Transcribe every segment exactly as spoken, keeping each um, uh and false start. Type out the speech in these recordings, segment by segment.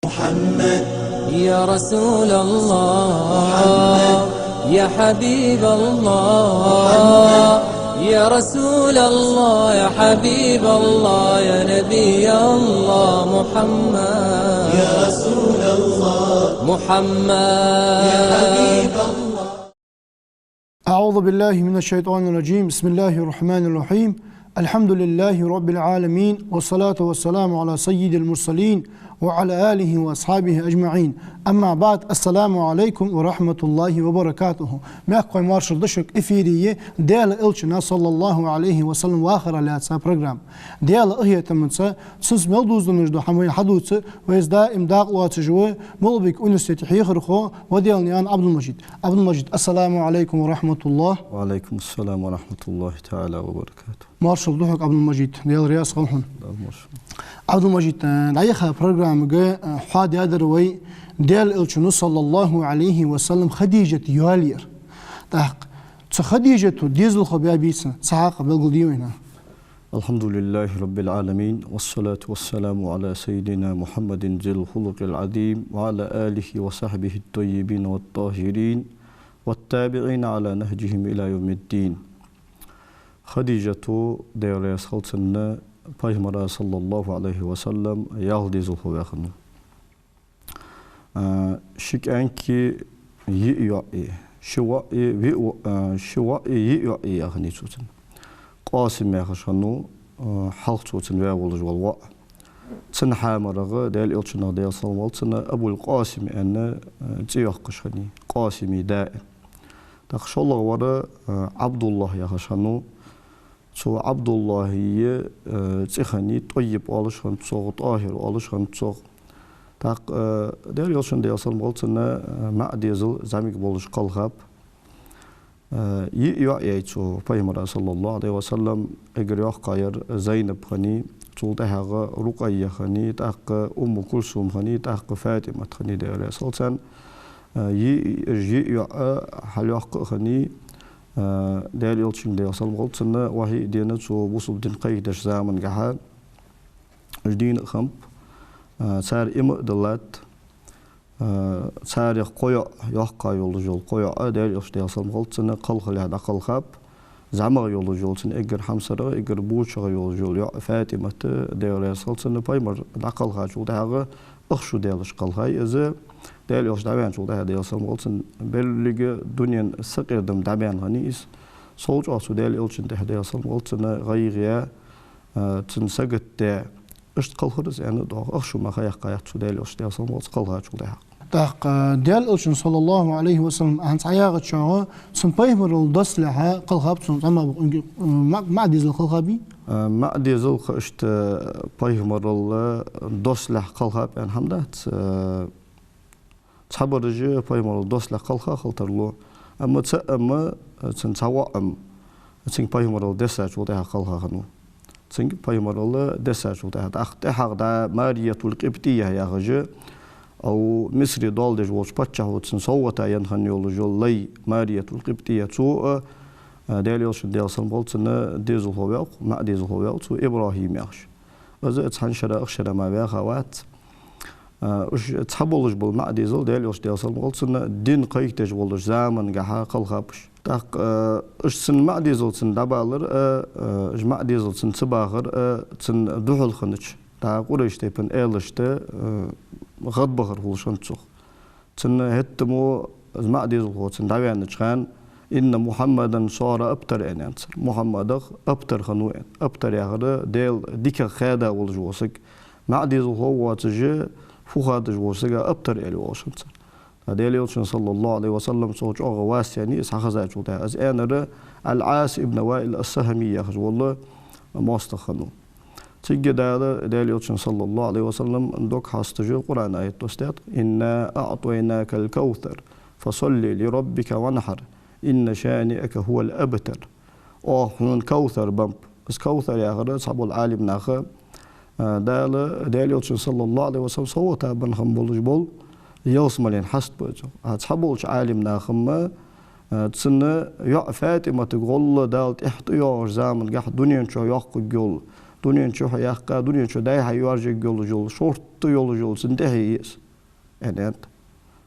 محمد، يا رسول الله، محمد، يا حبيب الله، محمد، يا رسول الله، يا حبيب الله، يا نبي الله، محمد، يا رسول الله، محمد، يا حبيب الله. أعوذ بالله من الشيطان الرجيم. بسم الله الرحمن الرحيم. الحمد لله رب العالمين، والصلاة والسلام على سيد المرسلين وعلى آله وأصحابه أجمعين. أما بعد، السلام عليكم ورحمة الله وبركاته. Мехкахой, маршал да шуга. Эфире я Даьла Элчана, صلى الله عليه وسلم, вахара лаьца программа. Даьла къахетамца, цунца мел дувзаденна дола хӀама вайна хьадувца, вайца даим дакъа лоацаш ва Малгобекан университете хьехархо Ваделанаькъан Ӏабдул-Мажид. Ӏабдул-Мажид, السلام عليكم ورحمة الله. وعليكم السلام ورحمة الله تعالى وبركاته. Маршал да хьога, Ӏабдул-Мажид, Даьла раьза хилва хьона. Даьла маршал. Ӏабдул-Мажид, э, дӀаяхача программага, э, хьоадаьдар вай Даьла Элчано, صلى الله عليه وسلم, Хадижат йоалаяр. ТӀаккха цу Хадижата дезалхо баьбийца цхьа хьакъ белгалде вайна. الحمد لله رب العالمين، والصلاة والسلام على سيدنا محمد ذي الخلق العظيم، وعلى آله وصحبه الطيبين الطاهرين، والتابعين على نهجهم إلى يوم الدين. Хадижата, Даьла раьза хилва цунна, Пайхамара, صلى الله عليه وسلم, ялх дезалхо ваь хиннав. А, ши кӀаьнки, йиъ йоӀи, ши воӀи, виъ во-, а, ши воӀи, йиъ йоӀи яь хиннай цо цунна. Къасим яхаш хиннав, а, хьалха цо цунна ваь волаш вола воӀ. Цун хьамарагӀа Даьла Элчанах, Даьла салам хилда цунна, Абул-Къасим аьнна, а, цӀи йоаккхаш хиннай, Къасима да аьнна. ТӀаккха шоллагӀвар, а, Ӏабдуллахь яхаш хиннав. Цу Ӏабдуллахьа, э, цӀи хиннай, ТӀаййиб оалаш хиннад цох, ТӀахӀир оалаш хиннад цох. ТӀаккха, э, Даьла Элчан, Даьла салам хилда цунна, э, маӀа дезал зӀамига болаш кхелхаб. Э, йиъ йоӀ яьй цо Пайхамара, صلى الله عليه وسلم, эггара йоккхагӀъяр Зайнаб хиннай, цул тӀехьагӀа Рукъайя хиннай, тӀаккха Умму Кульсум хиннай, тӀаккха ФатӀимат хиннай, Даьла раьза хилва царна. Э, йиъ, йиъ йоӀ хьалйоаккха а хиннай, а, Даьла Элчанга, Даьла салам хилда цунна, вахьи а денна, цо бусалба ди кхайкадеш замангахьа, уж дийна а хиннаб, а, цар иман а диллад, а, царех кхо йоӀ, йоккхагӀа йолаш йола кхо йоӀ, Даьла Элча, Даьла салам хилда цунна, кхалхалехь дӀакхелхаб, зӀамагӀа йолаш йола цун эггара хьамсарагӀа, эггара бочагӀа йолаш йола йоӀ ФатӀимат, Даьла раьза хилва цунна, Пайхамар дӀакхелхачул тӀехьагӀа ах шу даьлаш кхелхай из. Даьла Элча дӀаваьнначул тӀехьагӀа, Даьла салам хилда цунна, беррига дунен сакъердам дӀабаьнна хиннай из. Сов чӀоагӀа цу Даьла Элчан тӀа, Даьла салам хилда цунна, гӀайгӀа яь, а, цунна сагот даь, иштта кхелхар из аьнна доагӀа. Ах шу мара ха яьккхаяц цо, Даьла Элча, Даьла салам хилда цунна, кхелхачул тӀехьагӀа. ТӀаккха, а, Даьла Элчан, صلى الله عليه وسلم, хӀанз Ӏа яхачох, цун пайхамарал доссалехьа кхелхаб цо, зӀамагӀа ба, ма-, маӀа дезал кхелхабий? А, маӀа дезал-кх иштта пайхамарал доссалехьа кхелхаб аьнна хӀама дац. А, цхьабараш пайхамарал доссалехьа кхелха хила тарлу. Амма цаӀ, амма цун цхьа воӀ-м цунга пайхамарал дессачул тӀехьагӀа кхелха хиннав. Цунга пайхамарал дессачул тӀехьагӀа. ТӀаккха тӀехьагӀа дӀа Мариятул-Къибтийя яхаш, укх Мисре доал деш волча паччахьо цунна совгӀата енна хинна йолаш йола лай Мариятул-Къибтийя, цо а, а, Даьла Элчан, Даьла салам хилда цунна, дезалхо ваьв-кх, маӀа дезалхо ваьв-кх цо, ИбрахӀим яхаш. Из цхьан шера, ах шера мара ваьха вац. А, уж цхьаболаш бола маӀа дезал Даьла Элча, Даьла салам хилда цунна, ди кхайкадеш волча замангахьа кхелхаб уж. ТӀаккха, а, уж цун маӀа дезал цунна дӀабалар а, а, уж маӀа дезал цунна ца бахар а, цунна духьал хиннача, дӀа Къурайш тайпан аьлашта, а, гӀадбахар хулаш хиннад цох. Цунна хӀаьта мо из маӀа дезалхо цунна дӀаваьннача хана: «إن محمدا صار أبتر», — аьннад цар. Мухьаммадах абтар хиннав аьнна. Абтар яхар Даьла дикагӀа хаьда волаш вола саг. МаӀа дезалхо воацаш, фу хадаш волча сага абтар аьле оалаш хиннад цар. ТӀаккха Даьла Элчан, صلى الله عليه وسلم, цох чӀоагӀа вас яьннай из хьахезачул тӀехьагӀа. Из аьннар Аль-Ӏас ибн Ваил ас-Сахьми яхаш вола моастагӀа хиннав. Цига Дала, Даьла Элчан, صلى الله عليه وسلم, дог хьасташ Къуръан аят доссадаьд: «إنا أعطيناك الكوثر، فصل لربك وانحر، إن شانئك هو الأبتر». Оаха хьона Кавсар беннаб. Из Кавсар яхар цхьабола Ӏалимнаха, а, Дала, Даьла Элчан, صلى الله عليه وسلم, совгӀата бенна хинна болаш бола ялсмален хьаст ба из. А цхьаболча Ӏалимнаха-м, а, цун йоӀ ФатӀиматага гӀолла Дала тӀехьа тӀайоагӀача замангахьа дунен чу йоаккхаргйола Дунен чу хьо яьккха, дунен чу даьй хьайоаржаергйолаш йола, шортта йолаш йола цун тӀехье я из, аьнна аьннад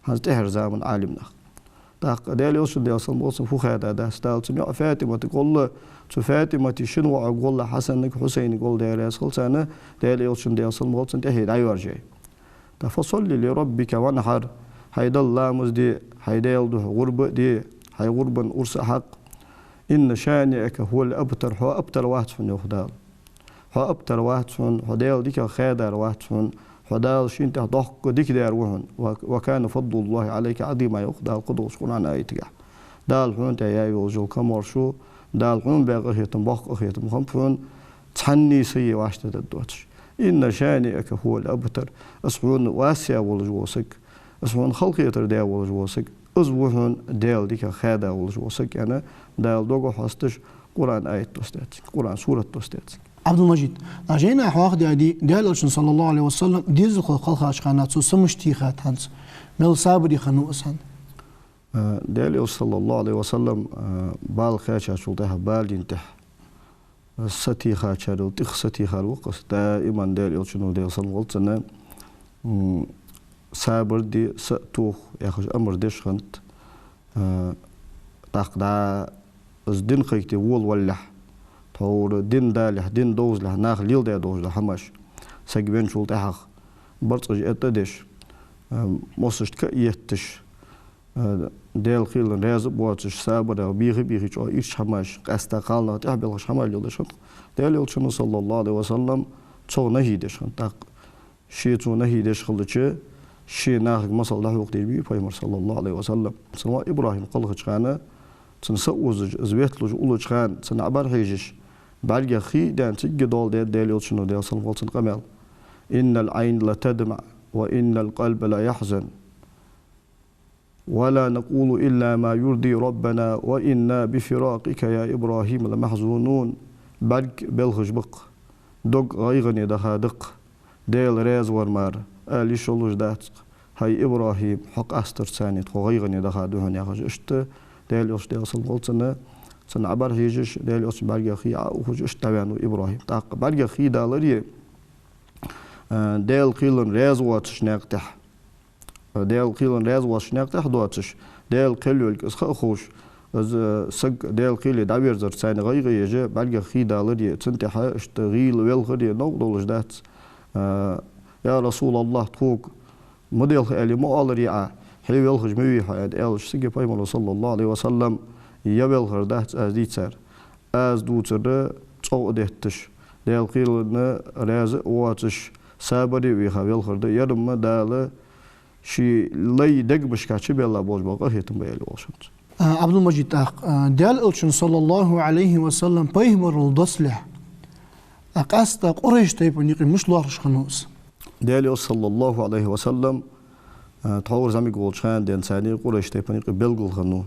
хӀанз тӀехьарча заман Ӏалимнаха. ТӀаккха Даьла Элчан, Даьла салам хилда цунна, фу хаьдадац, Дала цун йоӀ ФатӀиматага гӀолла, цу ФатӀимата шин воӀага гӀолла, Хьасанага, Хьусайнага гӀолла, Даьла раьза хилва царна, Даьла Элчан, Даьла салам хилда цунна, тӀехье дӀайоаржай. ТӀаккха «فصل لربك وانحر», хьай Далла ламаз де, хьай Даьла духьа гӀурба а де, хьай гӀурбан урс а хьакха. «إن شانئك هو الأبتر», хьо абтар вац хьона, йоах Дала. Хьо абтар вац хьона, хьо Даьла дикагӀа хаьдар вац хьона, хьо Дала шийна тӀа доккха дика даьр ва хьона. «و، وكان فضل الله عليك عظيما», йоах Дала кхыдолча Къуръан аятагахь. Дала хьона тӀа яь йолаш йола камаьршо, Дала хьона баь къахетам, боккха къахетам хиннаб хьона, цхьанне сае вӀаштӀехьдаргдоацаш. «إن شانئك هو الأبتر». Из хьона ваьсса волаш вола саг, из хьона халахетар даь волаш вола саг, из ва хьона Даьла дикагӀа хаьда волаш вола саг, аьнна, Дала дог хьоасташ Къуръан аят доссадаьд цунга, Къуръан сурат доссадаьд цунга. Ӏабдул-Мажид, нах жайна хьоахадаьдий, Даьла Элчан, صلى الله عليه وسلم, дезалхо кхелхача хана цо са мишта тийхад хӀанз, мел сабаре хиннав из хӀанз? Э, Даьла Элча, صلى الله عليه وسلم, э, бала кхаьчачул тӀехьагӀа, балийна тӀехьа са тийхачарел тӀех са тийхар ва-кх из. Даиман Даьла Элчано, Даьла салам хилда цунна, м, сабар де, са а тоха яхаш амар деш хиннад. Э, тӀаккха дӀа из дин кхайкаде волавалалехь, тхьовра дин далехь, дин довзалехь, наха леладаь долаш дола хӀамаш, саг венначул тӀехьагӀа барзкъаш эттӀа а деш, э, мосашта ка а етташ, э, Даьла кхелана раьза а воацаш, сабарах бийха-бийха чӀоагӀа ирча хӀамаш, къаьстта кхалнах тӀехьабелхаш хӀамаш леладеш хиннад-кх. Даьла Элчано, صلى الله عليه وسلم, цох нахьи деш хиннад. ТӀаккха ше цо нахьи деш хилча, ше нахага масал дӀахьокхадеш бий Пайхамар, صلى الله عليه وسلم. Цун воӀ ИбрахӀим кхелхача хана, цун са а озаш, из ветталуш уллача хана, цунна Ӏобар хьежаш, бӀаргех хий а даьнна, цигга доаладаьд Даьла Элчано, Даьла салам хилда цунна, къамаьл: «إن العين لتدمع وإن القلب ليحزن. ولا نقول إلا ما يرضي ربنا وإنا بفراقك يا إبراهيم لمحزونون». БӀарг белхаш ба-кх, дог гӀайгӀане даха да-кх, Даьла раьза вар мара ала йиш йолаш дац-кх, хӀай ИбрахӀим, хьо къастарца цхьана тхо гӀайгӀане даха да хьона, яхаш, иштта Даьла Элча, Даьла салам хилда цунна, цунна Ӏобар хьежаш, Даьла Элчан бӀаргех хий Ӏоухаш, иштта дӀаваьннав ИбрахӀим. ТӀаккха бӀаргех хий даларе, э, Даьла кхелана раьза воацача наькъа тӀа, Даьла кхелана раьза воацача наькъа тӀа доацаш, Даьла кхел йолга из ха а ховш, из саг Даьла кхеле дӀаверзарца цхьана гӀайгӀа еш, бӀаргех хий даларе, цунна тӀехьа иштта гӀийла велхаре новкъа долаш дац. А, «Я РасулаллахӀ, тхога ма делха», аьле, ма оаларе Ӏа, «хье велхаш ма вий хьо», аьнна, аьлча, цига Пайхамаро, صلى الله عليه وسلم, «я велхар дац аз дийцар, аз дувцар цӀогӀа детташ, Даьла кхелана раьза а воацаш, сабаре а вийха велхар да, ер-м Дала ший лай дегашка чубелла болаш бола къахетам ба», аьле, оалаш хиннад цо. А, Ӏабдул-Мажид, тӀаккха, а, Даьла Элчан, صلى الله عليه وسلم, пайхамарал доссалехь, а, къаьстта Къурайш тайпан юкъе мишта лоархӀаш хиннав из? Даьла Элча, صلى الله عليه وسلم, а, тхьовра зӀамига волча хана денз цхьана Къурайш тайпан юкъе белггала хиннав.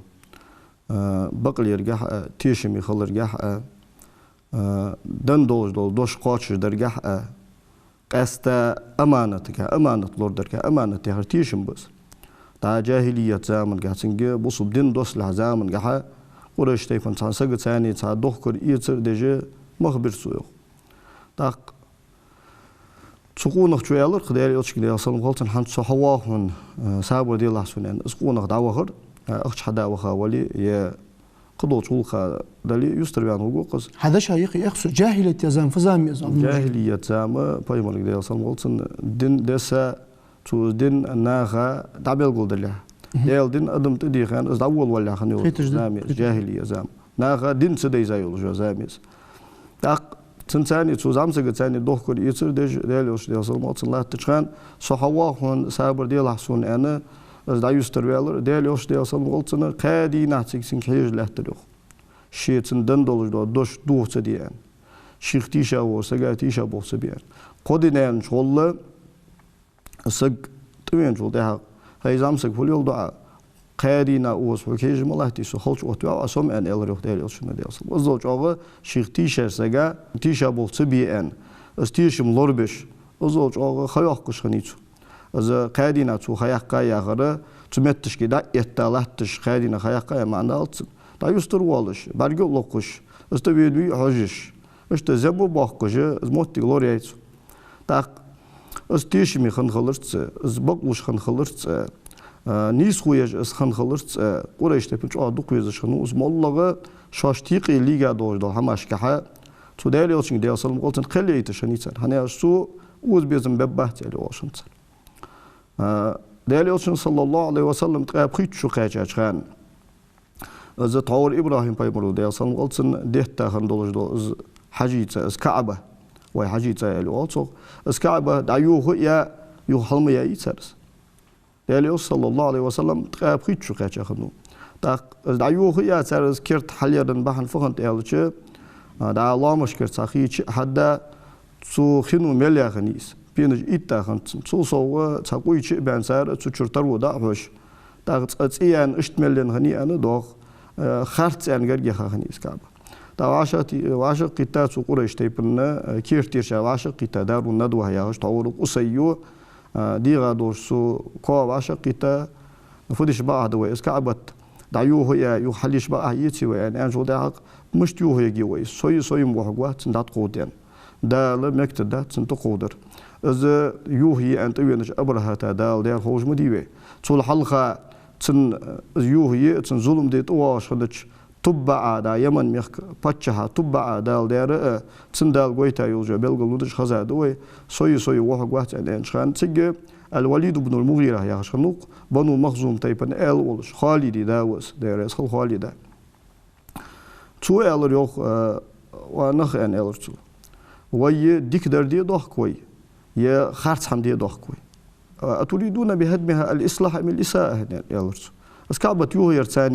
А, бакълергахьа а, тешаме хиларгахьа а, а, денна долаш дола дош кхоачашдаргахьа а, къаьстта аманатага, аманат лорадарга, аманат яхар тешам ба из. ДӀа жахӀилият замангахьа, цунга бусалба дин доссалехь замангахьа, Къурайш тайпан цхьан сага цхьана цхьа дохкар-эцар деш мах бир цо, йоах. ТӀаккха цу къонахчо аьлар-кх Даьла Элчага, Даьла салам хилда цунна: «ХӀанз со хьавоагӀа хьона, э, сабар делахь сона», аьнна. Из къонах дӀавахар, э, ахча хьада ваха вале, е кхыдолча гӀулакха дале, юстарваьнна вугу-кх из. Хьа дешаш юкъе, эх, цу жахӀилият зама фу зама я из, Ӏабдул-Мажид? ЖахӀилият зама, пайхамарга, Даьла салам хилда цунна, дин десса, цо из дин наха дӀабелгалдалехь. Мгм. Даьла дин адам тӀадийха, из дӀаволавалалехь хинна йола зама я из, жахӀилият зама. Наха дин ца дайза йолаш йола зама я из. ТӀаккха цунца цхьана, цу зӀамсага цхьана дохкар-эцар деш, Даьла Элча, Даьла салам хилда цунна, латтача хана: «Со хьавоагӀа хьона, сабар делахь сона», аьнна, из дӀаюстарваьлар. Даьла Элча, Даьла салам хилда цунна, кхаь дийнахьа цига цунга хьежа лаьттар, йоах, ше цунна денна долаш дола дош доха ца де аьнна. Шийх тийша волча сага тийша болх ца бе аьнна. Кхо ди даьннача гӀолла саг тӀавеначул тӀехьагӀа: «ХӀай зӀамсаг, фу леладу Ӏа? Кхаь дийнахьа укхаза хьога хьежа ма латтий со, халча оттаваьв Ӏа со-м», аьнна, аьлар, йоах, Даьла Элчано, Даьла салам. Иззал чӀоагӀа шийх тийшача сага тийша болх ца бе аьнна, из тешам лорабеш, иззал чӀоагӀа ха йоаккхаш хиннай цо. Из кхаь дийнахьа цо ха яьккха яхар, цу метташка дӀа а этта латташ, кхаь дийнахьа ха яьккха яха маӀан далац цун. ДӀаюстарвоалаш, бӀарга а локхаш, из тӀавена вий а хьожаш, Иштта зем ма боаккхаш, из моттиг лораяьй цо. ТӀаккха из тешаме хинна хиларца, из бакълувш хинна хиларца, а, нийсхо еш из хинна хиларца, Къурайш тайпан чӀоагӀа дукха везаш хиннав из, моллагӀа шоашта юкъе лийга долаш дола хӀамашкахьа, цу Даьла Элчанга, Даьла салам хилда цунна, кхел яйташ хиннай цар, хӀана аьлча цо укхаза безам бергбац аьнна оалаш хиннад цар. А, Даьла Элчан, саллаллахӀу Ӏалайхи ва саллам, ткъаь пхийтта шу кхаьчача хана, из тхьовра ИбрахӀим пайхамара, Даьла салам хилда цунна, детта хинна долаш дола из хьажий цӀа, из КаӀба, вай хьажий цӀа аьле оал цох, из КаӀба дӀайохаяь, юха хьалмаяьй цар из. Даьла Элча, саллаллахӀу Ӏалайхи ва саллам, ткъаь пхийтта шу кхаьча хиннав. ТӀаккха из дӀайохаяь цар из керта хьалъяран бахьан фу хиннад аьлча, а, дӀа лоамашкара цхьа хий чу а хьадда, цу хино мел яь хиннай из, пенаш итта хиннад цун. Цул совгӀа цхьа къуй чу а баьнна, цар цу чура таро дӀа а хьош, тӀаккха цкъа цӀи яьнна, иштта мел яьнна хиннай аьнна доагӀа, э, харц аьнна гаргга яьха хиннай из КаӀба. ТӀаккха вӀашагӀ-, вӀашагӀкхийтта цу Къурайш тайпана, э, керттера ше вӀашагӀкхийтта, Дарун-Надва яхаш, тхьовра Къусайо, э, дегӀа долаш цу коа вӀашагӀкхийтта, фу деш бакъахьа да вай, из КаӀбат дӀайохаяь, юха хьалъеш бакъахьа эций вай аьнна, аьнначул тӀехьагӀа, мишта йохаергья вай из? Со а, со а ма вохаргвац цунна дӀатӀакховдаде аьнна. Дала мегаш дац цунна тӀакховдар. Из йохае аьнна тӀавенача АбрахӀата Дала даьр ховш ма дий вай. Цул хьалха цунна, из йохае а, цунна зулам де а тӀавоагӀаш хиннача ТуббаӀа, дӀа Яман мехка паччахьа ТуббаӀа Дала даьр а, цунна Дала гойтаяь йола белгало а хеза да вай, со а, со а вохаргвац аьнна аьннача хана. Цига Ал-Валид ибн ал-МугӀира яхаш хиннав-кх, Бану Махзум тайпан аьла волаш, Халида да ва из, Даьла раьза хилва Халида. Цо аьлар йоах, э, ва нах, аьнна аьлар цо, вай дикадар де дохк вай, е харц хӀама де дохк вай? «أتريدون بهدمها الإصلاح أم الإساءة؟» аьнна аьлар цо. Из КаӀбат йохаярца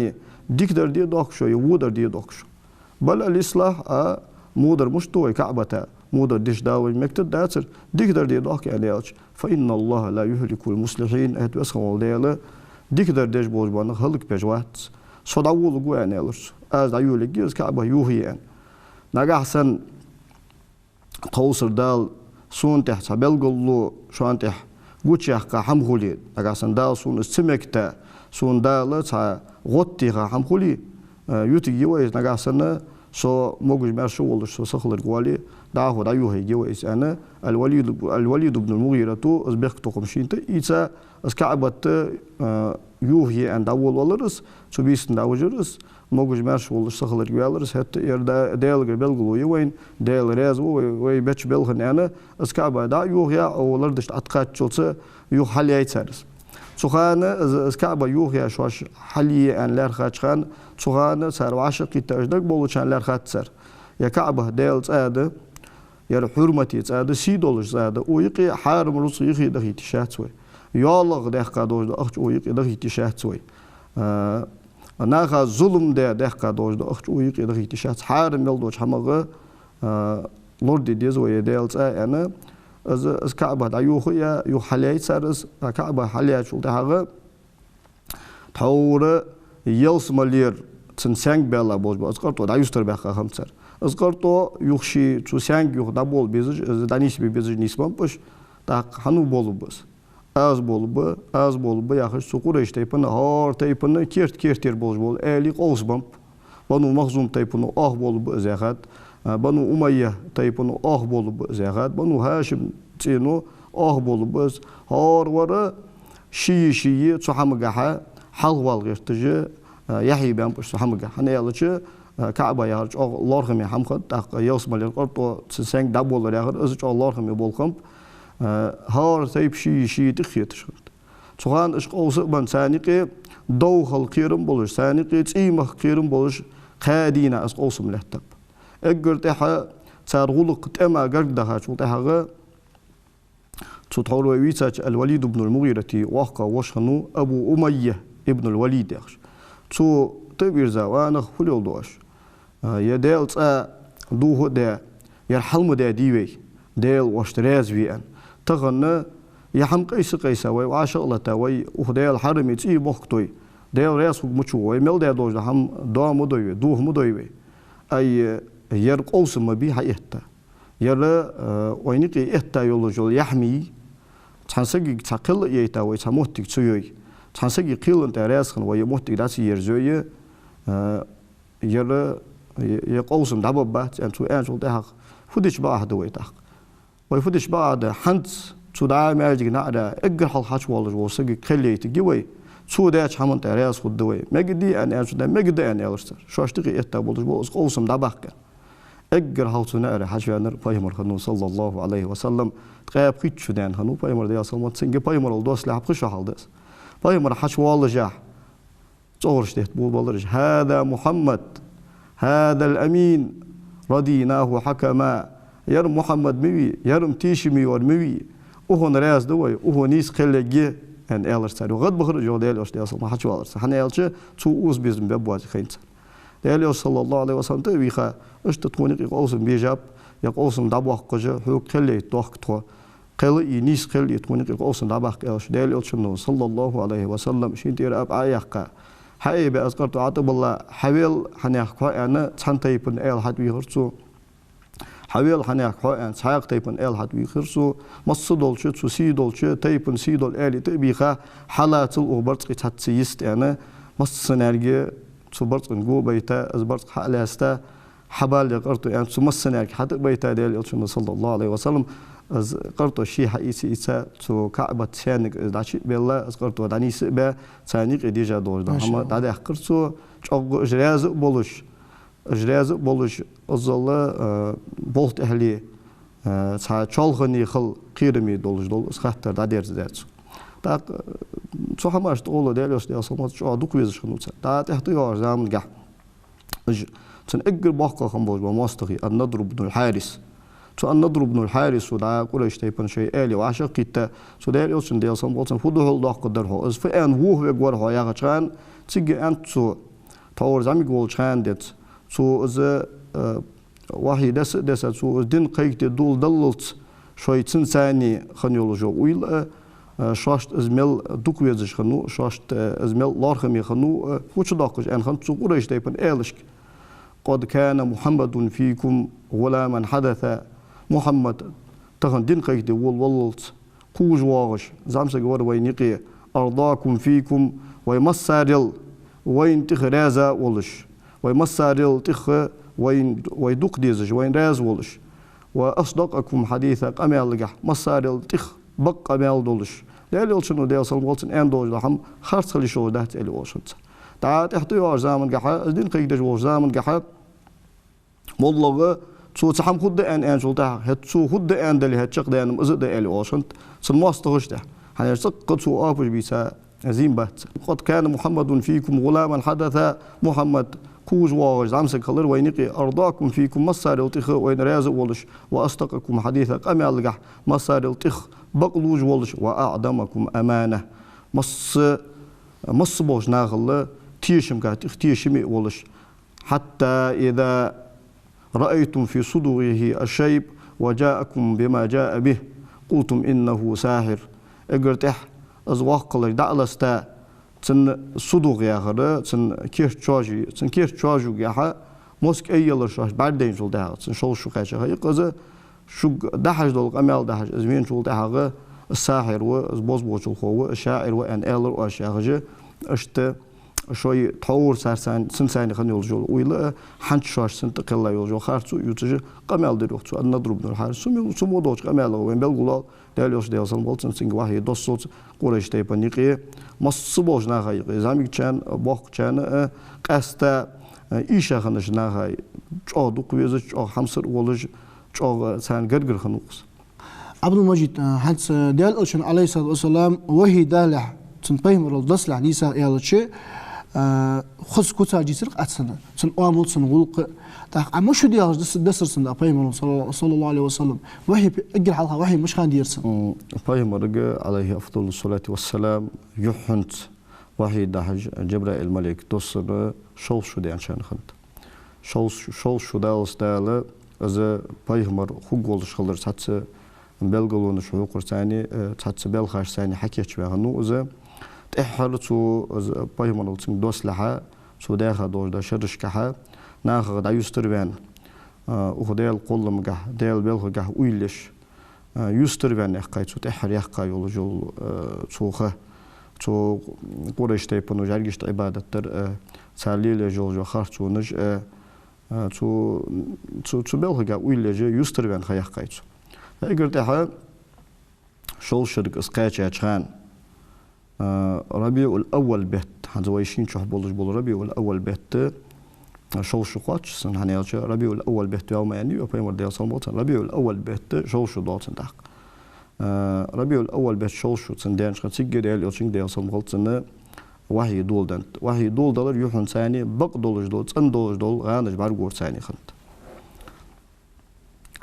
дикадар де дохк шо, е водар де дохк шо? «بل الإصلاح», а, водар мишта ду вай КаӀбата? Водар деш Дала вайна мегаш дацар, дикадар де дохк аьнна аьлча, «فإن الله لا يهلك المصلحين», хӀаьта Веза хинна вола Даьла дикадар деш болча бола нах хӀалакбеш вац. Со дӀаволалургва аьнна аьлар цо. Аз дӀайолаергья из КаӀба йохае аьнна. Нагахьа санна тховсара Дала сона тӀа цхьа белгало шоана тӀа гучаяккха хӀама хуле, нагахьа санна Дала сона из ца мегийта, сона Дала цхьа гӀод теха хӀама хуле, э, ютаргья вай из, нагахьа санна со могаш-маьрша волаш со сахиларгвоале, дӀахо дӀайохаергья вай из, аьнна, Ал-Валид, Ал-Валид ибн ал-МугӀирата из бехктокхам шийна тӀа а ийца, из КаӀбат, э, йохае аьнна дӀаволавелар из, цу бийсан дӀавижар из, могаш-маьрша волаш сахиларгваьлар из, хӀаьта ер да-, Даьлагара белгало я вайна, Даьла раьза ва вай, вай беча балхана аьнна, из КаӀба дӀа а йохаяь, а, лардаш тӀакхаччалца юха хьалъяьй цар из. Цу хана из, из КаӀба йохаяь шоаш хьалъе аьнна лаьрхӀача хана, цу хана цар вӀашагӀкхийтта уж дагабовлача хана лаьрхӀад цар: ер КаӀба Даьла цӀа да, ер хьурмате цӀа да, сий долаш цӀа да, укх юкъе хьарам рузкъа юхе дахийта йиш яц вай. ЙоалагӀа даьккха долаш дола ахча укх юкъе дахийта йиш яц вай. А, наха зулам даь даьккха долаш дола ахча укх юкъе дахийта йиш яц. Хьарам мел долча хӀамах, а, лораде деза вай ер Даьла цӀа, аьнна, из, из КаӀба дӀайохаяь, юха хьалъяьй цар из, а, КаӀба хьалъяьчул тӀехьагӀа, тхьовра ялсмалера цун саьнга баьлла болаш бола из къартӀо дӀаюстарбаьккха хиннаб цар. Из къартӀо юха ший цу саьнга юха дӀабола безаш, из дӀанийсбе безаш нийсбеннаб уж, тӀаккха хьан болалургба из? Аз болалургба, аз болалургба, яхаш, цу Къурайш тайпан, хӀара тайпан керт-кертера болаш бола аьлий къовсабеннаб. Бану Махзум тайпано оаха болалургба из, яхад, а, Бану Умайя тайпано оаха болалургба из, яхад, Бану ХӀашим цӀено оаха болалургба из. ХӀара вар ший-ший цу хӀамагахьа хьалхавала гӀерташ, а, яхье баьннаб уж цу хӀамагахьа. ХӀана аьлча, а, КаӀба яхар чӀоагӀа лоархӀаме хӀама хиннад, тӀаккха ялсмалера къартӀо цун саьнга дӀаболар яхар, из чӀоагӀа лоархӀаме болх хиннаб. А, хӀара тайпа ший-ший тӀехьа хеташ хиннад. Цу хана уж къовса а бенна, царна юкъе довхала кхерам болаш, царна юкъе цӀий махка кхерам болаш, кхаь дийнахьа из къовсам лаьттаб. Эггара тӀехьа цар гӀулакх тӀема гарга дахачул тӀехьагӀа, цу тхьовра вай вийцача Ал-Валид ибн ал-МугӀирата воккха воша хиннав Абу Умайя ибн ал-Валид яхаш. Цо тӀавийрза: «Ва нах, фу леладу оаш? А, ер Даьла цӀа дохо а даь, ер хьал ма даь дий вай, Даьла оашта раьза ве аьнна. Тахан ер хӀама къайса а къайса, вай вӀашагӀ а латта, вай укх Даьла хьараме цӀий мохк той, Даьла раьза хургвац вай, мел даь долаш дола хӀама доа ма дой вай, дохо ма дой вай. Ай, ер къовсам ма бий хьаэтта. Ер, э, вайна юкъе этта йолаш йола яхь ма йий. Цхьан сагага цхьа кхел а яйта вай цхьа моттиг ца йой. Цхьан сага кхелан тӀа раьза хинна вай ер моттиг дӀа ца ерзайой, э, ер, е, е къовсам дӀабаргбац», аьнна, цо аьнначул тӀехьагӀа, Фу дича бакъахьа да вай тӀаккха? Вай фу дича бакъахьа да? ХӀанз цу дӀа маьждига наӀара эггара хьалха хьачувоалаш волча сагага кхел яйта гӀо вай, цо деча хӀаман тӀа раьза хургда вай. Мегаргдий аьнна аьлча, да, мегаргда аьнна аьлар цар. Шоашта юкъе этта болаш бола из къовсам дӀабаккха. Эггара хьалха цу наӀара хьачуваьннар пайхамар хиннав, саллаллахӀу Ӏалайхи ва саллам. Ткъаь пхийтта шу даьнна хиннав пайхамар, Даьла салам хилда цунна, пайхамарал доссалехьа пхи шу хьалха да из. Пайхамар хьачувоалашехь, цӀогӀараш детта болабелар уж: «هذا محمد، هذا الأمين، رضيناه حكما». Ер Мухьаммад ма вий, ер-м тешаме вар ма вий, укхунна раьза да вай, укхо нийса кхел ергья, аьнна, аьлар цар. ГӀадбахар уж, йоах Даьла Элча, Даьла салам хилда цунна, хьачуваларца. ХӀана аьлча, цо укхаза безам бергбоацаш хайнад цар. Даьла Элча, саллаллахӀу Ӏалайхи ва саллам, тӀа а вийха, иштта тхона юкъе къовсам бежаб, е къовсам дӀабоаккхаш, хьога кхел яйта доахк тхо. Кхел а, нийса кхел а тхона юкъе къовсам дӀабаккха, аьлча, Даьла Элчано, саллаллахӀу Ӏалайхи ва саллам, шийна тӀера ӀаӀ а яьккха: «Хьаайбе аз къарто ӀотӀабилла, хьавел, хьанехк хьо», аьнна, цхьан тайпан аьла хьатӀавийхар цо. «Хьавел, хьанехк хьо», аьнна, цхьаькха тайпан аьла хьатӀавийхар цо. Масса долча, цу сий долча тайпан сий дола аьлий тӀа а бийха: «Хьалацал укх барзкъий цхьацца йист», аьнна, массанега цу барзкъан го а байта, из барзкъа хьа а лаьста, хьабалле къарто, аьнна, цу массанега хьатӀа а байта Даьла Элчано, саллаллахӀу Ӏалайхи ва саллам, из къарто ше хьаийца а ийца, цу КаӀбат саьнага из дӀачу а баьлла, из къарто дӀанийса а баь, царна юкъе дежа долаш да хӀама дӀадаьккхар цо, чӀоагӀа уж раьза а болаш, уж раьза а болаш, иззал, э, болх тӀехьале, э, цхьа чоалхане хила кхераме долаш дола из хаттар дӀадерзадаьд цо. ТӀаккха, э, цу хӀамашта тӀагӀолла Даьла Элча, Даьла салам хилда цунна, чӀоагӀа дукха везаш хиннав цар. ДӀа тӀехьа тӀайоагӀача замангахьа уж, цун эггара боккхагӀа хинна болаш бола моастагӀий, ан-Надр ибн аль-Хьарис. Цу ан-Надр ибн аль-Хьарисо дӀа Къурайш тайпан шоай аьле вӀашагӀкхийтта, цу Даьла Элчана, Даьла салам хилда цунна, фу духьал доаккхаргдар хьо, из фу аьнна вохавергвар хьо яхача хана, цига аьннад цо, тхьовра зӀамига волча хана денз, цо из, э, вахьи десса а десса, цо из дин кхайкаде доладаллалца, шоай цунца цхьана хинна йолаш йола уйла а, э, шоашта из мел дукха везаш хиннав, шоашта, э, из мел лоархӀаме хиннав, э, гучадоаккхаш аьнна хиннад цо Къурайш тайпан аьлашка: «قد كان محمد فيكم غلاما حدثا». Мухьаммад тахан дин кхайкаде волаваллалца, кхувш воагӀаш зӀамсаг вар вайна юкъе, «أرضاكم فيكم», вай массарел вайна тӀехьа раьза а волаш, вай массарел тӀехьа вайна, вай дукха дезаш, вайна раьза волаш, «وأصدقكم حديثا», къамаьлагахьа массарел тӀехьа бакъ къамаьл долаш. Даьла Элчано, Даьла салам хилда цунна, аьнна долаш дола хӀама харц хила йиш йолаш дац, аьле оалаш хиннад цар. ДӀа тӀехьа тӀайоагӀача замангахьа, из дин кхайкадеш волча замангахьа, моллагӀа, цо цхьа хӀама хургда аьнна аьнначул тӀехьагӀа, хӀаьта цо хургда аьнна дале, хӀаьта чакхдаьнна ма из а да, аьле оалаш хиннад цун моастагӀашта тӀехьа. ХӀана аьлча цӀаккха цо оапаш бийца зийм бац. «قد كان محمد فيكم غلاما حدثا», Мухьаммад кхувш воагӀаш зӀамсаг хилар вайна юкъе, «أرضاكم فيكم», массарел тӀехьа вайна раьза а волаш, «وأصدقكم حديثا», къамаьлагахьа массарел тӀехьа бакълувш волаш, «وأعظمكم أمانة», масса, масса болча нахал тешамгахьа тӀехьа тешаме а волаш, «حتى إذا رأيتم في صدغه الشيب وجاءكم بما جاء به قلتم إنه ساحر». Эггара тӀехьа из воккхалар дӀа а ласта, цун судугӀ яхар, цун керта чожи, цун керта чожугахьа моза кӀай ялар шоашта бӀаргадайначул тӀехьагӀа, цун шовзткъа шу кхаьча ха юкъе из, шуга дӀахьош дола къамаьл дахьаш из веначул тӀехьагӀа, из сахьир ва, из бозбуунчалхо ва, из шаӀир ва аьнна аьлар оаш, яхаш, иштта шоай тхьовра царца, цунца цхьана хинна йолаш йола уйла а, хӀанз шоаш цунна тӀакхелла йолаш йола харцо а ювцаш, къамаьл дир йоах цу ан-Надр ибн аль-Хьарис. Цу мо-, цу мо долча къамаьлагахьа вайна белгалвоал, Даьла Элча, Даьла салам хилда цунна, цунга вахьи доссалца Къурайш тайпан юкъе, масса болча наха юкъе, зӀамигачарна, боккхачарна а, къаьстта, а, ийша хиннача наха, чӀоагӀа дукха везаш, чӀоагӀа хьамсара волаш, чӀоагӀа царна гаргара хиннав из. Ӏабдул-Мажид, а, хӀанз, а, Даьла Элчанна, Ӏалайхи ссалату вассалам, вахьи далалехь, цун пайхамарал доссалехь нийсагӀа аьлча, а, хоза куцаш дийцар-кх цунна, цун оамал, цун гӀулакх. ТӀаккха Ӏа мишта дегӀаш дас-, дассар цунна, а, пайхамарал, салла-, саллаллахӀу Ӏалайхи ва саллам? Вахьи п-, эггара хьалха вахьи мишта хиннад цунна? М, пайхамарга, Ӏалайхи афдалу ссалати вассалам, юххьанца вахьи дахьаш Джабраил малейк доссар шовзткъа шу даьнначарна хиннад. Шовзткъа шу, шовзткъа шу даллалца Дала, из пайхамар хургволаш хилар цхьацца белгалонаш хьокхарца, э, цхьацца белхашца хьакийчваь хиннав из. ТӀеххьара цо, из пайхамарал цунга доссалехьа, цо даьха долаш долча шерашкахьа, нахах дӀаюстарваьнна, э, укх Даьла кхолламгахьа, Даьла белхагахьа уйла еш, э, юстарваьнна яьккхай цо, тӀеххьара яьккха йолаш йола, э, цо ха. Цу Къурайш тайпано жӀаргашта Ӏибадат дар а, цар лелаеш йолаш йола харцонаш а, А, цу, цу, цу белхага уйла еш юстара ваьнна ха яьккхай цо. Эггара тӀехьа шовзткъа шерага из кхаьчача хана, а, РабиӀул-Аввал бетта, хӀанз вай шийна чу болаш бола РабиӀул-Аввал бетта, а, шовзткъа шу кхоач цун, хӀана аьлча РабиӀул-Аввал бетта ваьв ма аьннадий вай Пайхамара, Даьла салам хилда цунна, РабиӀул-Аввал бетта шовзткъа шу доал цун тӀаккха. А, РабиӀул-Аввал бетта шовзткъа шу цун даьннача хана, цигга Даьла Элчанга, Даьла салам хилда цунна, вахьи доладеннад. Вахьи доладалар юххьанца бакъ долаш дола, цӀена долаш дола гӀанаш бӀаргагора цунна хиннад.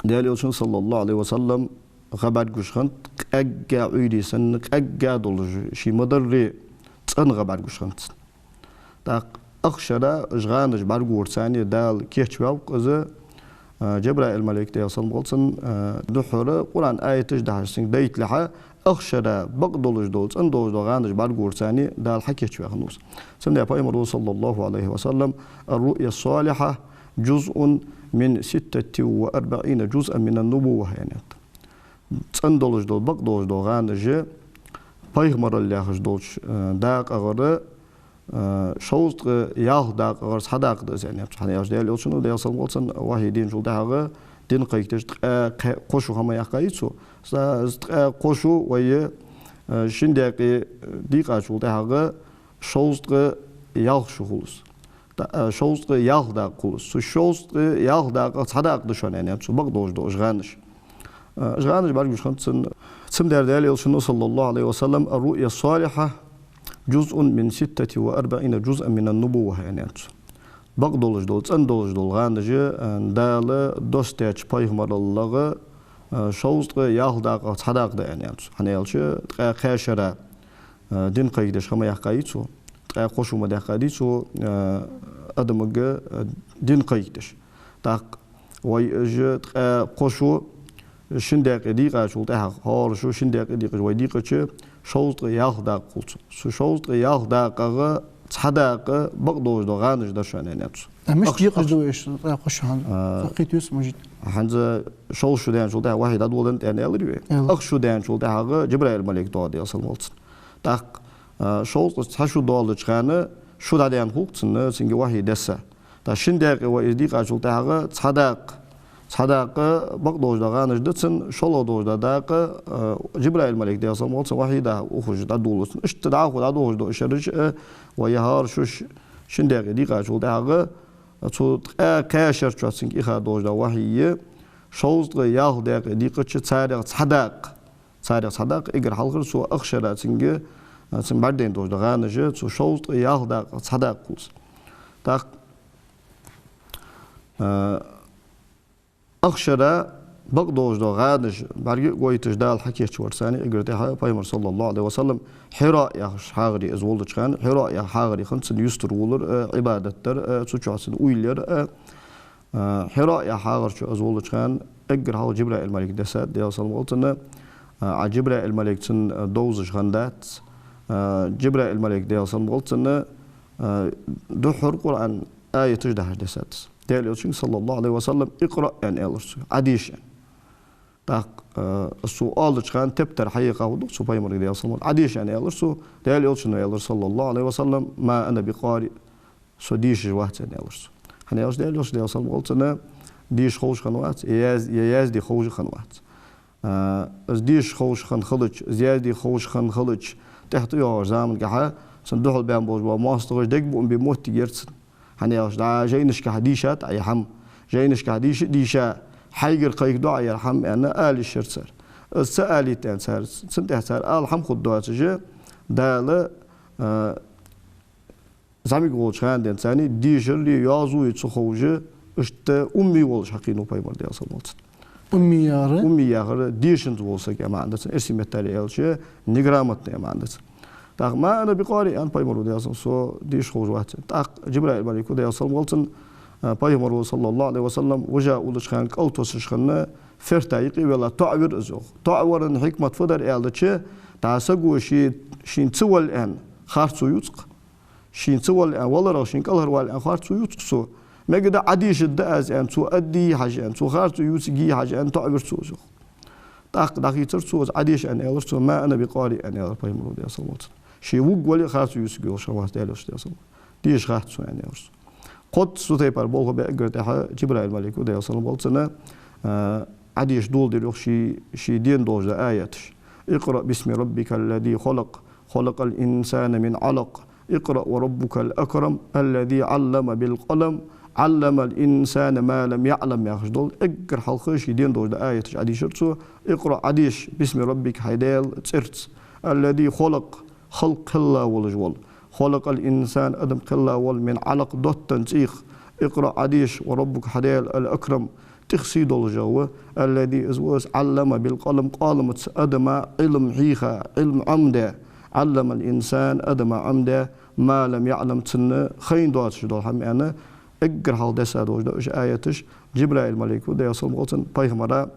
Даьла Элчанна, саллаллахӀу Ӏалайхи ва саллам, гӀа бӀаргагуш хиннад, къаьгга Ӏуйре санна, къаьгга долаш, ший ма дарра цӀена гӀа бӀаргагуш хиннад цунна. ТӀаккха ах шера уж гӀанаш бӀаргагора цунна Дала кийчваьв-кх из, а, Джабраил малайк, Даьла салам хилда цунна, а, духхьара Къуръан аяташ дахьаш цунга дайталехьа, ах шера бакъ долаш дола, цӀена долаш дола гӀанаш бӀаргагора цунна Дала хьакийчваь хиннав из. Цудухьа Пайхамара, саллаллахӀу Ӏалайхи ва саллам: «الرؤيا الصالحة جزء من ستة وأربعين جزءا من النبوة», аьннад. ЦӀена долаш дола, бакъ долаш дола гӀанаш пайхамаралла яхаш долча, э, дакъагара, э, шовзткъа ялх дакъагара цхьа дакъа да из, аьннад цо. ХӀана аьлча Даьла Элчано, Даьла салам хилда цунна, вахьи денначул тӀехьагӀа дин кхайкадеш ткъаь кхо шу ха ма яьккхай цо. Са-, из ткъаь кхо шу вай, э, шин даькъе дийкъачул тӀехьагӀа шовзткъа ялх шу хул из. Та-, а, шовзткъа ялх дакъа хул из. Цу шовзткъа ялх дакъах цхьа дакъа да шоана, аьннад цо, бакъ долаш дола уж гӀанаш. А, уж гӀанаш бӀаргагуш хиннад цунна. Цудухьа Даьла Элчано, саллаллахӀу Ӏалайхи ва саллам: «الرؤيا الصالحة جزء من ستة وأربعين جزءا من النبوة», аьннад цо. Бакъ долаш дола, цӀена долаш дола гӀанаш, а, Дала доссадаьча пайхамараллах, а, шовзткъа ялх дакъах цхьа дакъа да, аьннад цо. ХӀана аьлча ткъаь кхаь шера, а, дин кхайкадеш ха ма яьккхай цо, ткъаь кхо шу ма даьккхадий цо, а, адамага, а, дин кхайкадеш. ТӀаккха вай уж ткъаь кхо шу шин даькъе дийкъачул тӀехьагӀа, хӀара шу шин даькъе дийкъача, вай дийкъача шовзткъа ялх дакъа хул цун. Цу шовзткъа ялх дакъагӀа цхьа дакъа бакъ долаш дола гӀанаш дар шоана, аьннад цо. А мишта декъаш да вай уж ткъаь кхо шу хьан? А, хьакхийтта веза, мужит. ХӀанз шовзткъа шу даьнначул тӀехьагӀа вахьи дӀадоладеннад аьнна аьлар вай. Аьлар. Ах шу даьнначул тӀехьагӀа Джабраил малайк доагӀа, Даьла салам хилда цунна. ТӀаккха, а, шовзткъа цхьа шу доаллача хана шу дӀадаьнна хул-кх цунна, цунга вахьи десса. ТӀаккха шин даькъе вай из дийкъачул тӀехьагӀа цхьа дакъа, цхьа дакъа бакъ долаш дола гӀанаш да цун, шоллагӀа долаш дола дакъа, а, Джабраил малайк, Даьла салам хилда цунна, вахьи дӀа ухаш дӀадоладу цунна. Иштта дӀахо дӀадоагӀаш дола шераш а, вай хӀара шу ш-, шин даькъе дийкъачул тӀехьагӀа, цу ткъаь кхаь шера чу цунга ийха долаш дола вахьи, шовзткъа ялх даькъе дийкъача царех цхьа дакъа, царех цхьа дакъа, эггара хьалхара цо ах шера цунга, а, цунна бӀаргадайна долаш дола гӀанаш, цу шовзткъа ялх дакъах цхьа дакъа хул из. ТӀаккха, а, ах шера бакъ долаш дола гӀанаш бӀарга а гойташ Дала хьакийчвар цунна, эггара тӀехьа Пайхамар, саллаллахӀу Ӏалайхи ва саллам, Хьира яхача хьагӀаре из волча хана, Хьира яха хьагӀар хиннад цун юстара волар а, Ӏибадат дар а, цу чу цун уйла яр а, а, Хьира яха хьагӀар чу из волча хана, эггара хьалха Джабраил малайк дессад, Даьла салам хилда цунна, а, Джабраил малайк цунна, а, довзаш хиннадац, а, Джабраил малайк, Даьла салам хилда цунна, а, духхьара Къуръан аяташ дахьаш дессад из. Даьла Элчанга, саллаллахӀу Ӏалайхи ва саллам, «اقرأ», аьнна аьлар цо, «Ӏодеша», аьнна. ТӀаккха, а, цо оалача хана тептар хьаекха хургда-кх цо Пайхамарга, Даьла салам хилда цунна, «Ӏодеша», аьнна аьлар цо. Даьла Элчано аьлар, саллаллахӀу Ӏалайхи ва саллам: «ما أنا بقارئ», со дешаш вац, аьнна аьлар цо. ХӀана аьлча Даьла Элча, Даьла салам хилда цунна, деша ховш хиннавац, яз-, я язде ховш хиннавац. А, из деша ховш хинна хилча, из язде ховш хинна хилча, тӀехьа тӀайоагӀача заманчухь цунна духьал баьнна болаш бола моастагӀаша дегабуам бе моттиг яр цунна. ХӀана аьлча, дӀа жайнашка дийшад Ӏа ер хӀама, жайнашка дийша а дийша, хьайгара кхайкаду Ӏа ер хӀама, аьнна, ала йиш яр цар. Из ца алийта, аьнна, цар, цунна тӀехьа цар ала хӀама хургдоацаш, Дала, а, зӀамига волча хана денз царна дешари йоазуви ца ховш, иштта умми волаш хьакхийнав Пайхамар, Даьла салам хилда цунна. Умми яхар? Умми яхар дешанза вола саг яха маӀан да цун, эрсий меттала аьлча, неграмотный яха маӀан да цун. ТӀаккха «ما أنا بقارئ», аьннад Пайхамаро, Даьла салам, со деша ховш вац, аьнна. ТӀаккха Джабраил малайко, Даьла салам хилда цунна, а, Пайхамаро, саллаллахӀу Ӏалайхи ва саллам, вижа уллача хана кӀалтоссаш хинна ферта юкъе велла, тоӀавир из, йоах. ТоӀавара хьикмат фу дар аьлча, дӀа саго ший, шийна ца вала аьнна харцо ювц-кх. Шийна ца вала аьнна, валарах шийна кӀалхарвала аьнна харцо ювц-кх цо. Мегаргда, Ӏодешаргда аз аьнна, цо аргдий хьажа аьнна, цо харцо ювцаргий хьажа аьнна, тоӀавир цо из, йоах. ТӀаккха дӀахийцар цо из, Ӏодеша, аьнна аьлар цо, «ما أنا بقارئ», аьнна аьлар Пайхамаро, Даьла салам хилда цунна. Ше вувргволе а харцо ювцаргйолаш хиннавац, Даьла Элча, Даьла салам хилда цунна. Деша хац сона, аьнна аьлар цо. Кхозза цу тайпара болх бе эггара тӀехьа Джабраил малайко, Даьла салам хилда цунна, а, Ӏодеша доладир йоах ший, ший дена долаш да аяташ. اقرأ باسم ربك الذي خلق، خلق الإنسان من علق، اقرأ وربك الأكرم، الذي علم بالقلم، علم الإنسان ما لم يعلم яхаш дола, эггара хьалха ший дена долаш да аяташ Ӏодийшар цо. اقرأ, Ӏодеша, باسم ربك, хьай Даьла цӀерца, الذي خلق, халкъ кхелла волаш вола, خلق الإنسان, адам кхелла вола, من علق, доттан цӀийх, اقرأ, Ӏодеша, وربك, хьа Даьла, الأكرم, тӀех сий долаш ва, الذي, из ва из, علم بالقلم, къоаламца адама Ӏилма хьийха, Ӏилма Ӏомадаь, علم الإنسان, адама Ӏомадаь, ما لم يعلم, цунна хайна доацаш дола хӀама, аьнна, эггара хьалха десса долаш да уж аяташ, Джабраил малайко, Даьла салам хилда цунна, пайхамара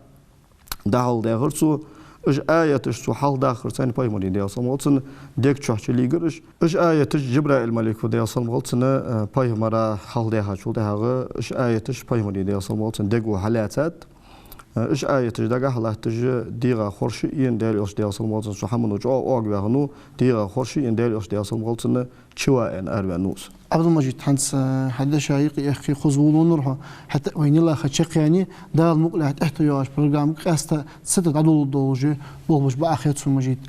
дӀахьалхадаьхар цо. Уж аяташ цо хьалхадахарца, пайхамара, Даьла салам хилда цунна, дег чу чулийгар уж. Уж аяташ Джабраил малайко, Даьла салам хилда цунна, э, пайхамара хьалхадаьхачул тӀехьагӀа уж аяташ пайхамара, Даьла салам хилда цунна, дего хьалаьцад. Э, уж аяташ дагахьа латташ дегӀа хорша ена, Даьла Элча, Даьла салам хилда цунна, цу хӀамано чӀоагӀа оагаваьннав, дегӀа хорша ена, Даьла Элча, Даьла салам хилда цунна, чу ва аьнна араваьннав из. Ӏабдул-Мажид, хӀанз, э, хьа деша юкъе аьхки хоза волавеннав хьо, хӀаьта вай нилаха чакхъяьннай, Дала мукъалехь тӀехьа йоагӀача программага къаьстта цу тӀа дӀадоладолаш болх беш ба Ӏа хеташ, Мажид.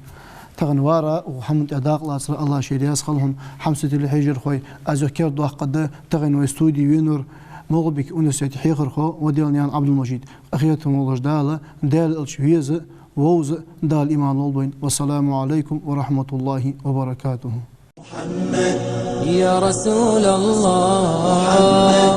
Тахан вар укх хӀаман тӀа дакъа лацар, АллахӀ ший раьза хилва хьона, хьамсара телехьежархой, аз юха кердадоаккхаргда, тахан вай студе венавар МагӀалбика университета хьехархо ва Даьла наьна Ӏабдул-Мажид. Къахетам болаш Дала, Даьла Элча веза, вовза, Дала иман лолда вайна. والسلام عليكم ورحمة الله وبركاته. محمد، يا رسول الله، محمد،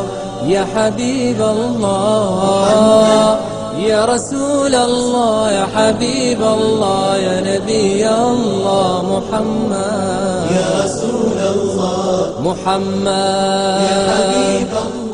يا حبيب الله، محمد، يا رسول الله، يا حبيب الله، يا نبي الله، محمد، يا رسول الله، محمد، يا حبيب الله.